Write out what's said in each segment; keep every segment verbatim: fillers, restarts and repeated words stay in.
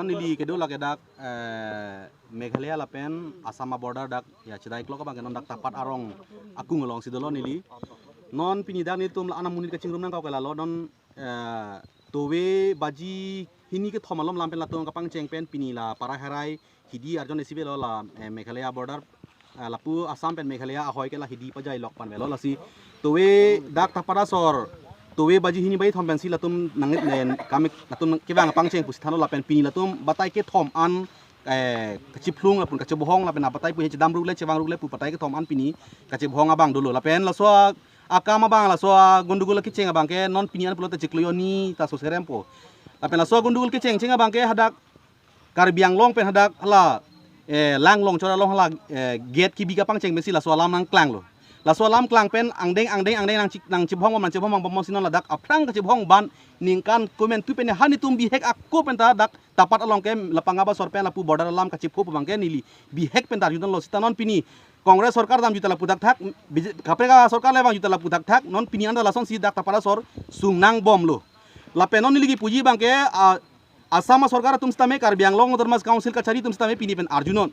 Neli kedo lake dak, eh, Meghalaya lapen Assam a-border dak, ya, chedai klok abang ke non dak Tapat arong akung alongsi dolo neli. Non pini dak nelitum la-an amonit kachingrum nangkok ke lalo non, eh, tove baji hini kethom alom lam pen latum kapangcheng pen pini la para herai hidi arjon isi avelo la, eh, Meghalaya border, eh, lapu Assam pen Meghalaya ahoi ke la hidi pajai lok pen avelo lasi tove dak Tapat asor tove baji hini baji thom pensi latum nang, eh, kami latum kevang pangcheng pusi thanlo lapen pini latum batai kethom an, eh, kachiphlung lapen kachebohong lapen abatai pu he chedam ruk le chevang ruk le pu batai kethom an pini kachebohong abang dolo lapen laso akam abang laso agundugul kecheng abang ke non pini an pulote chiklo hini ta so serempo. Lapen laso agundugul kecheng cheng abang ke hadak Karbi Anglong pen hadak hala, eh, Langlong chora along hala, eh, gate kebi kapangcheng pensi laso alam nangklanglo. Laso alam klang pen angdeng angdeng angdeng nang chik nang chibhong bom nang chibhong bom bom si non ladak aphrang kachibhong ban ningkan komantu pen ha nelitum bihek ako pen ta dak Tapat along ke lapang aba sor pen lapu border alam kachipho pu abang ke neli bihek pen ta arjudunlo sita non pini Congress sorkar damjuta lapu dakthak, B J P, kaprek asorkar le vangjuta lapu dakthak, non pini anta lasonsi dak Tapat asor sung nangbomlo. Lapen non neli kipuji abang ke, ah, Assam asorkar atum sitame Karbi Anglong Autonomous Council kachari atum sitame pini pen arjunon.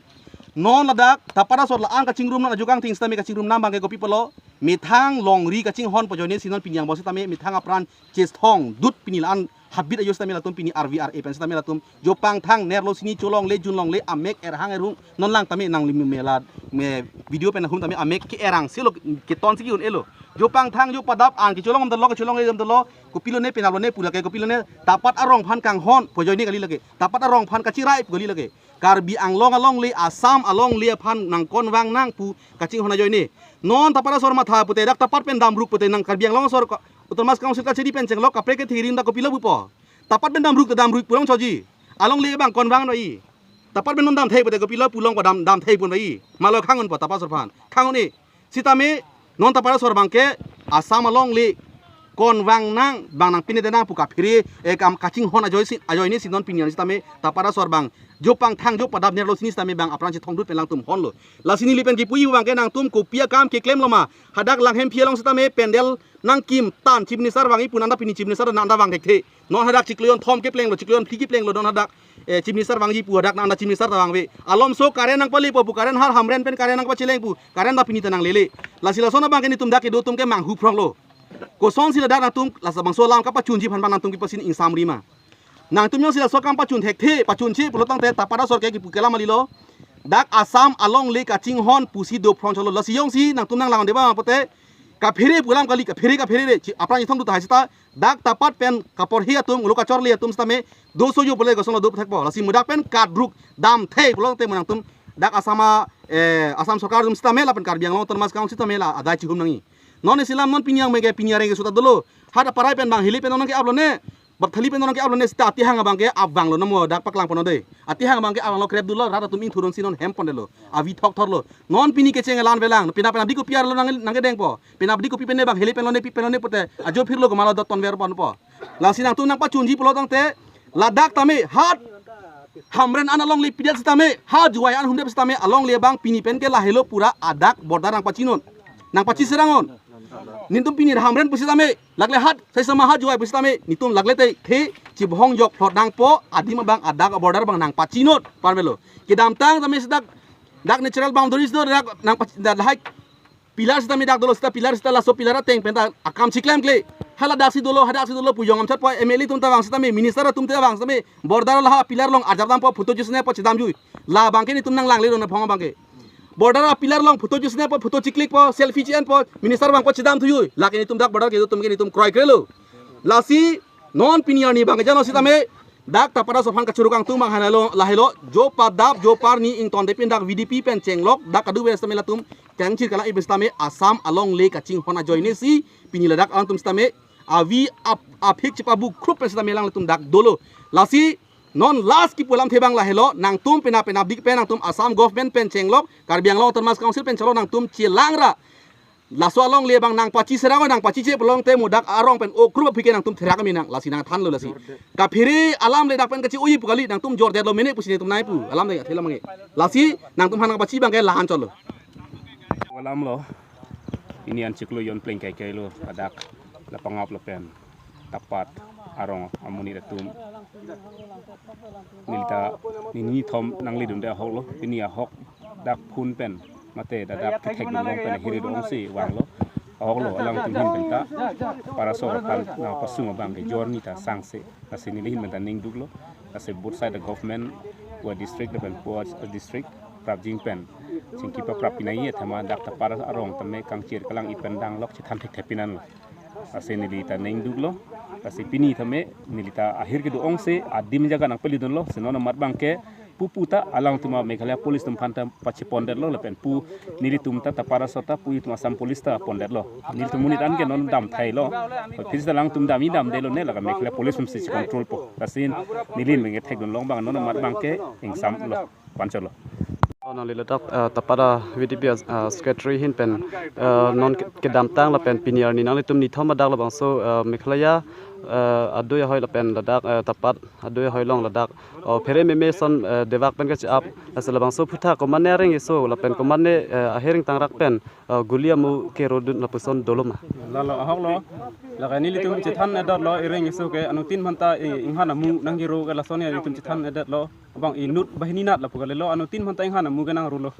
Non ladak Tapat asor la-an kachingrum non ajo kangting sitame kachingrum nam abang ke kopi pulo methang longri kachinghon pu ajoine si non pini angbong sitame methang apran chesthong dut pini la-an habit ajo sitame latum pini R V R A pen sitame latum jo pangthang nerlo sini cholongle junlongle amek erhang erhung non lang tame nangli me la me video pen ahum tame amek ke-erang silo keton si ki-un-elo. Jo pangthang jo padap an kecholong damlo kecholongle damlo kopilone penaplo ne pu lake kopilone Tapat arong aphan kanghon pu ajoine kali lake. Tapat arong aphan kachirai pu kali lake. Karbi Anglong alongle Assam alongle aphan nangkonvang nang pu kachinghon ajoine. Non Tapat asor matha pute dak Tapat pen damruk pute nang Karbi Anglong asor ko-, Autonomous Council kachari pen chenglok kaprek kethirin dak kopilo pupo. Tapat pen damruk ta damruk pulong choji. Alongle abang konvang noi. Tapat pen non damthei pute kopilo pulong ko dam damthei pun bai. Malo khangun po Tapat asor aphan. Khangun e. Sitame non Tapat asor abang ke Assam alongle konvang nang bang nangpine denang pu kaphere, eh, kam kachinghon ajoine si, ajoine si non pini an sitame Tapat asor abang jo pangthang jo padap nerlo sini sitame bang apran chethong dut pen latum honlo. Lasi neli pen kipuji abang ke nangtum kopi akam keklemlo ma. Hadak Langhemphi along sitame pandal nangkim tan Chief Minister vangji pu nanda pini Chief Minister nanda vang thekthe. Non hadak chiklo hini thom keplenglo, chiklo hini phli keplenglo, non hadak, eh, Chief Minister vangji pu hadak nanda Chief Minister ta vangve. Alomso current nangpalepo pu current har Hamren pen current nangpacheleng pu current ta pini ta nanglele. Lasi lason abang ke nelitum dak kedo atum ke manghu phronglo. Kosonsi ladak nangtum labangso alam kapachunji aphan abang nangtum kipasin ingsamri ma. Nangtum jongsi laso akam pachun thekthe, pachunche pulo tangte Tapat asor ke kipu kelam kalilo. Dak Assam alongle kachinghon pusi do phrong cholo. Lasi jongsi nangtum nanglang deba pute kaphere pu alam kali, kaphere kaphere re. Chi apran ithong duta hai sita dak Tapat pen kaporhi atum, ulo kachorli atum sitame do sojo pule kosonlo do thekpo. Lasi mudak pen kadruk damthei pulo tangte mo nangtum dak Assam a, eh, Assam sorkar atum sitame lapen Karbi Anglong Autonomous Council sitame la adai chihum nangji. Non isi alam non pini areng ke pini areng ke suta dolo. Hadak aparai pen bang hili pen non ke-aplo ne. Bapthali pen non ke-aplo ne sita atihang abang ke abang lo namo dak paklang pono de. Atihang abang ke abang lo krep dolo rat atum ingthurun si non hem pondelo. Avi thok thorlo. Non pini kecheng elan velang. Pina pina di kopi arlo nang nangkedengpo. Pina di kopi pen ne bang hili pen lo ne pi pen lo ne pute. Ajo phirlo ko malo dot tonver ponpo. Lasi nangtum nangpachunji pulo tangte ladak tame hat Hamren an alongle pidet sitame, ha Jowai an humdet sitame alongle abang pini pen ke lahelo pura adak border nangpachinon. Nangpachiserangon. Nelitum pini Hamren pusitame, lagle hat, sai sama ha Jowai pusitame, nelitum lagle te the chibhong jok phlot nangpo, adim abang adak border abang nangpachinon. Parmelo. Kedamtang tame sidak dak natural boundaries do dak nangpach-, dak lahai pillar sitame dak dolo sita pillar sita laso pillar ateng pen ta akam chiklemkle. Hala daksi dolo, hadaksi dolo pu jong amchat po M L A atum ta vang sitame, minister atum ta vang sitame, border laha pillar along arjap dampo photo jusne po chedam jui. La abang ke nelitum nanglangle rona phong abang ke. Border a pillar along photo jusne po, photo chiklik po, selfie chi-en po, minister vangpo chedam thujui. Lake nelitum dak border kedo atum ke nelitum kroikrelo. Lasi non pini arni abang ke jano sitame dak Tapat asor aphan kachuru kangtung abang hanalo lahelo jo padap jo parni ington depin dak V D P pen chenglok dak kadu ves tame latum kangchir kala ibis tame Assam alongle kachinghon ajoine si pini ladak atum sitame avi ap-, aphik chipabu khrup pen sitame lang latum dak dolo. Lasi non last kipu alamthe abang lahelo nangtum pena pena big pen nangtum Assam government pen chenglok Karbi Anglong Autonomous Council pen cholo nangtum chelangra. Laso alongle abang nangpachiserang nangpachiche pulo tangte mudak arong pen o krup aphi ke nangtum therak kami nang lasi nangthanlo lasi. Kaphere alam le dak pen kachi-oji pu kali nangtum jordetlo mene pusi nelitum nai pu. Alam le athela mange. Lasi nangtum aphan nangpachi abang ke lahan cholo. Alam lo. Pini an chiklo hini pleng kaikai lo adak lapangap lapen Tapat arong amonit atum Neli ta nini thom nangledunde ahok lo, pini ahok dak phone pen mate dak kethekdun long pen ahirke do-ongsi vanglo. Ahok lo, alangtum ahin pen ta para asor aphan nangpasung abang ke jor ni ta sangse. Lasi neli ahin pen ta ning duklo. Lasi both side the government, Pua district lapen Pua district prapjin pen chingki paprap pinai, athema dak ta para arong tame kangchir kalang-i pen danglok chethan thekthep pinanlo. Lasi neli ta ning duklo. Lasi pini tame neli ta ahirke do-ongsi adim ajaga nangpalidunlo. Si non amat abang ke pupu ta alangtum a Meghalaya Police atum aphan ta pachepondetlo lapen pu nelitum ta, ta para asor ta pu itum Assam Police ta pondetlo. Nelitum monit an ke non damthailo. Phirsi alangtum dam-i damdelo ne, lake Meghalaya Police atumsi checontrolpo. Lasi neli ahin pen kethekdun long abang non amat abang ke ingsamlo, pancholo. Oh, nangli ladak, eh, tapat a V D P, eh, secretary ahin pen, eh, non ke-, kedamtang lapen pini arni nanglitum nithom adak labangso, eh, Meghalaya, eh, adui ahoi lapen ladak, eh, tapat adui ahoi along ladak, oh, phere meme ason, eh, devak pen kache-ap, lasi labangso aphuthak komatne areng eso lapen komatne, eh, ahiring tangrak pen, eh, guli amu kerodun lapuson dolo ma? Lalo ahok lo, lake nelitum chethan-edetlo, ireng eso ke anuttin aphanta i-, inghan amu nangkero ke lason nelitum chethan-edetlo. Abang inut banghini nat lapu kalilo, anuttin aphanta inghan amu ke nangrulo.